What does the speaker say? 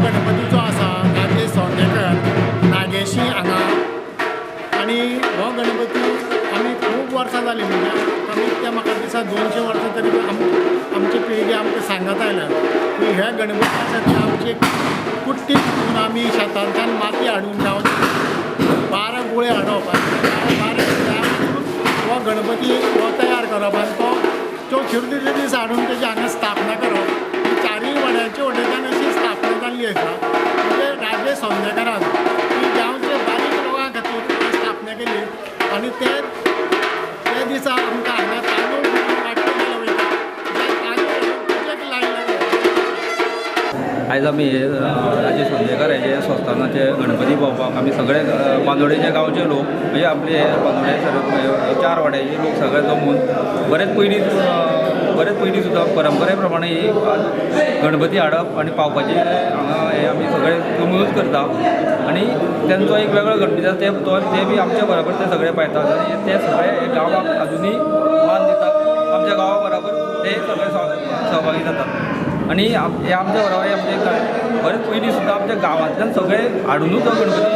गणपती जो आसा राजेश सोंडेकर नागेशी हांगा आनी हो गणपती आमी खूब वर्सां जालीं म्हणजे कमीत ते म्हाका दिसा 200 वर्सां तरी आमची पिळगी आमकां सांगत आयल्या की हे गणपती आसा ते आमचे कुट्टी म्हणून आमी शेतांतल्यान माती हाडून जावन 12 गुळे हाडप आनी 12 गुळ्या हो गणपती हो तयार करप आनी तो चतुर्थीच्या दीस हाडून तेजी हांगा स्थापना करप. चारूय वाड्याच्या वटेच्यान अशी स्थापना जाल्ली आसा. म्हणजे राजेश सोंडेकरान ही गांवचे बारीक लोकां खातीर स्थापना केली आनी ते ते दिसा आमकां हांगा तांदूळ वांटून गेले वयता, तांदूळ पुजेक लायले वयता. आयज आमी राजेश सोंडेकर हेजे संस्थानाचे गणपती पावपाक आमी सगळे बांदोडेचे गांवचे लोक म्हणजे आपले बांदोडे सर 4 वाड्याचे लोक सगळे जमून बरेच पयलीं सुद्दां परंपरे प्रमाणे ही गणपती हाडप आनी पावपाची हांगा हे आमी सगळे जमूनच करता आनी तेंचो एक वेगळो गणपती आसा ते बी आमच्या बराबर ते सगळे पायतात आनी ते सगळे गांवाक अजुनूय मान दितात, आमच्या गांवा बराबर ते सगळे सहभागी जातात आनी हे आमच्या बरोबर आमचे बरेच पयलीं सुद्दां आमच्या गांवांतल्यान सगळे हाडुनूच गणपती